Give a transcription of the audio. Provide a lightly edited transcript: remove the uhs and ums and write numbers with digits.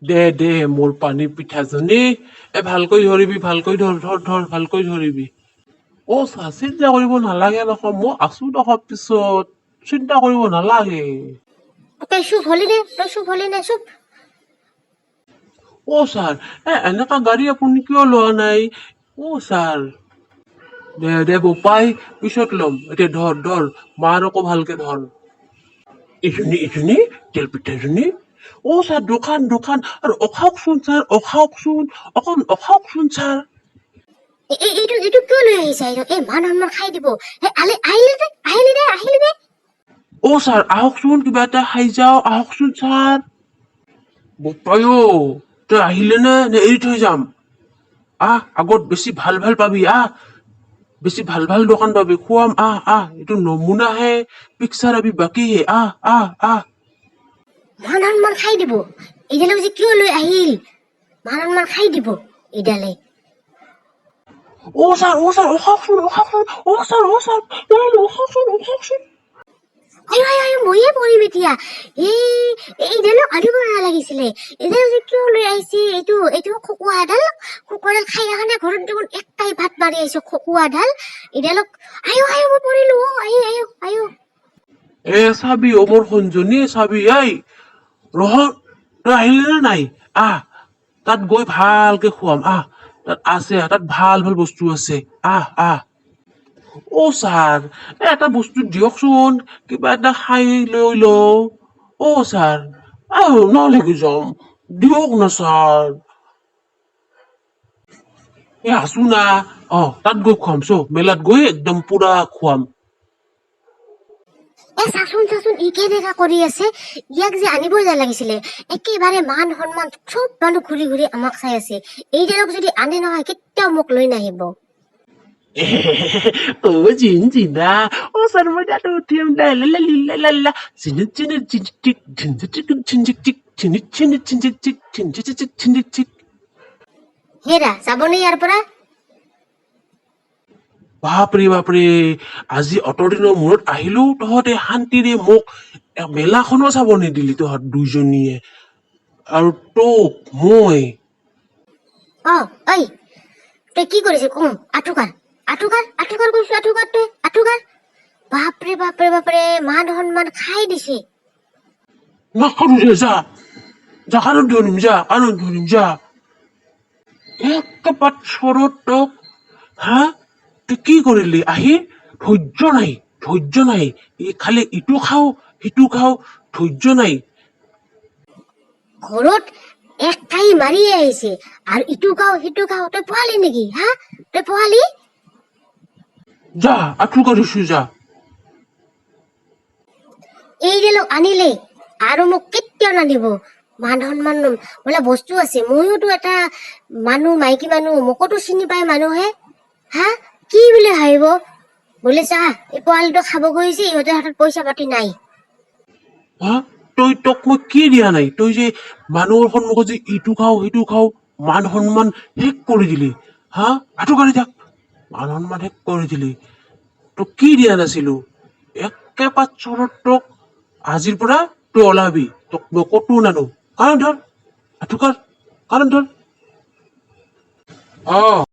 দে দে মোৰ পানী পিঠাজনী। এ ভালকৈ ধৰিবি, ভালকৈ ধৰ ধৰ ধৰ, ভালকৈ ধৰিবি। অ' ছাৰ, চিন্তা কৰিব নালাগে নহয়, মই আছো নহয় পিছত, চিন্তা কৰিব নালাগে। তই চুপ হলি নে? তই চুপ হলি নে? চুপ। অ' ছাৰ, এ এনেকা গাড়ী আপুনি কিয় লোৱা নাই? অ' ছাৰ। দে দে বোপাই, পিছত ল'ম, এতিয়া ধৰ ধৰ, মাৰকো ভালকে ধৰ। এইজনী এইজনী তেল পিঠাজনী। অ' ছাৰ, দোকান দোকান আৰু অখাওকচোন ছাৰ, অখাওকচোন, অকণ অখাওকচোন ছাৰ। এই এইটো এইটো কিয় লৈ আহিছা এইটো? এই মান সন্মান খাই দিব। এই আলে আহিলি দে, আহিলি দে, আহিলি দে। অ' ছাৰ, আহকচোন, কিবা এটা খাই যাওঁ, আহকচোন ছাৰ। বোপাই অ', তই আহিলে নে নে এৰি থৈ যাম? আহ, আগত বেছি ভাল ভাল পাবি, আহ, বেছি ভাল ভাল দোকান পাবি, খুৱাম, আহ আহ। এইটো নমুনাহে, পিকচাৰ अभी बाकी है, আহ আহ আহ। মান সন্মান খাই দিব। এইডালক যে কিয় লৈ আহিল, মান সন্মান খাই দিব এইডালে। অ' ছাৰ, অ' ছাৰ, অখাওকচোন, অখাওকচোন, অ' ছাৰ, অ' ছাৰ, অখাওকচোন, অখাওকচোন। আয়ো আয়ো আয়ো, ময়ে পৰিম এতিয়া। এই এইডালক আনিব নালাগিছিলে। এইডাল যে কিয় লৈ আহিছে। এইটো এইটো খকুৱা এডাল, খকুৱাডাল খাই অহা নাই ঘৰত দেখোন, একটাই ভাত মাৰি আহিছো। খকুৱাডাল এইডালক। আয়ো আয়ো, মই পৰিলো। অ' আয়ো আয়ো আয়ো। এ চাবি অ' মোৰ সোণজনী, চাবি। এই ৰহ, তই আহিলি নে নাই? আহ, তাত গৈ ভালকে খুৱাম, আহ, তাত আছে, তাত ভাল ভাল বস্তু আছে, আহ আহ। অ' ছাৰ, এ এটা বস্তু দিয়কচোন, কিবা এটা খাই লৈ লওঁ। অ' ছাৰ, আহ, নহ'লে কি যাম, দিয়ক না ছাৰ। এ আছো না। অ' তাত গৈ খুৱাম, চ মেলাত গৈ একদম পুৰা খুৱাম। এ চাচোন চাচোন, ই কেনেকা কৰি আছে। ইয়াক যে আনিবই নালাগিছিলে। একেবাৰে মান সন্মান চব, মানুহ ঘূৰি ঘূৰি আমাক চাই আছে। এইডালক যদি আনে নহয়, কেতিয়াও মোক লৈ নাহিব। অ' জিনজিনা, অ' ছাৰ, মই তাত উঠিম, লা লা লা লা লা লা, চিনি চিনি চিনি চিক চিন চিক চিন চিক চিক চিনি চিনি চিন চিক চিক চিন চিক চিক চিন চিক চিক। হেৰা, যাবনে ইয়াৰ পৰা? বাপৰে বাপৰে, আজি অতদিনৰ মূৰত আহিলো, তহঁতে শান্তিৰে মোক মেলাখনো চাব নিদিলি তহঁত দুইজনীয়ে। আৰু তোক মই অ ঐ, তই কি কৰিছ কম? আঁঠু কাৰ, আঁঠু কাৰ, আঁঠু কাৰ কৈছো, আঁঠু কাৰ তই, আঁঠু কাৰ। বাপৰে বাপৰে বাপৰে, মান সন্মান খাই দিছে। নাকানো দে, যা যা, কাণত ধৰিম যা, কাণত ধৰিম যা। একেপাত চৰত তোক, হা, তই কি কৰিলি আহি? ধৈৰ্য নাই, ধৈৰ্য নাই। এই খালি ইটো খাওঁ সিটো খাওঁ, ধৈৰ্য নাই। ঘৰত এক কাঁহী মাৰিয়ে আহিছে আৰু ইটো খাওঁ সিটো খাওঁ। তই পোৱালি নেকি? হা, তই পোৱালি? যা, আঁঠু কাঢ়িছো, যা। এইডালক আনিলে আৰু মোক কেতিয়াও নানিব। মান সন্মান বোলা বস্তু আছে। ময়োতো এটা মানুহ, মাইকী মানুহ, মোকোতো চিনি পায় মানুহে। হা, কি বুলি ভাবিব? বোলে চা, এই পোৱালিটো খাব গৈছে, ইহঁতৰ হাতত পইচা পাতি নাই। হা, তই, তোক মই কি দিয়া নাই? তই যে মানুহৰ সন্মুখত যে ইটো খাওঁ সিটো খাওঁ, মান সন্মান শেষ কৰি দিলি। হা, আঁঠু কাঢ়ি থাক। মান সন্মান শেষ কৰি দিলি। তোক কি দিয়া নাছিলো? একেপাত চৰত তোক। আজিৰ পৰা তই ওলাবি, তোক মই ক'তো নানো। কাণত ধৰ, আঁঠু কাঢ়, কাণত ধৰ। অ।